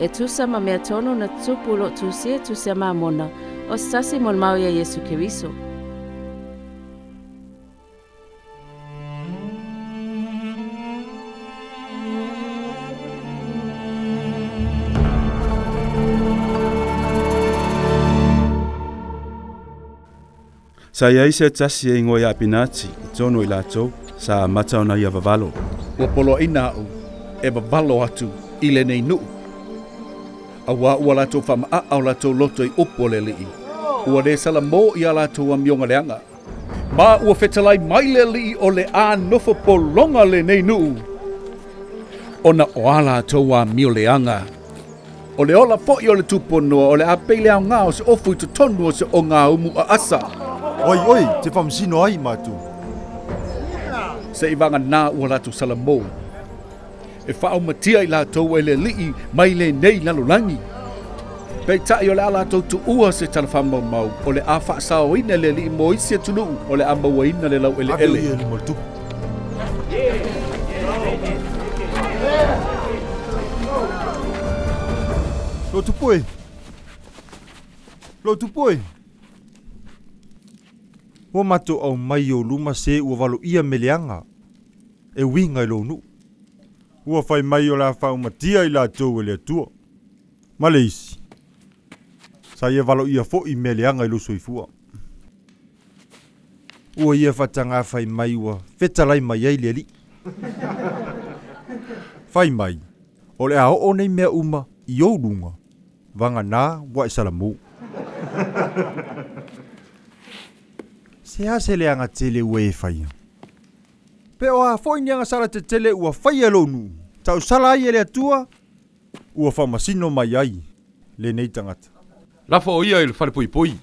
E tusa ma mea tonu na tupu o loo tusia Tusi a Mamona, o se tasi molimau ia Iesu Keriso. Sa i ai se tasi e igoa ia Apinati i totonu o i latou, sa amata ona ia vavalo. Ua poloaiina au e vavalo atu i lenei nuu, auā ua latou faamaaa o latou loto i upu o le Alii, ua le salamo i a latou amioga leaga. Ma ua fetalai mai le Alii o le a nofo pologa lenei nuu, ona o a latou amio leaga. O le ola foi o le tupuonoa o le a pei le aoga o se ofu i totonu o se ogaumu aasa. Oi, oi, te faamasino ai matou. Se i vagana ua latou salamo, e faaaumatia i latou e le Alii mai lenei lalolagi. Peitai o le a latou tuua se tala faamaumau, o le a faasaoina e le Alii mo isi atunuu o le a mauaina le laueleele. Ave ia i luma o le tupu. Lou tupu e! Lou tupu e! Ua matou aumai i ou luma se ua valoia meleaga e uiga i lou nuu. Ua fai mai o le a faaumatia i latou e le Atua. Ma le isi, sa ia valoia foi mea leaga i lou soifua. Ua ia faatagā fai mai ua fetalai mai ai le Alii. Fai mai, o le a oo nei mea uma i ou luga, vagana ua e salamo. Se a se leaga tele ua e faia? Pe o a foi ni agasala tetele ua faia e lou nuu, tausala ai e le Atua, ua faamasino mai ai lenei tagata. Lafo o ia i le falepuipui.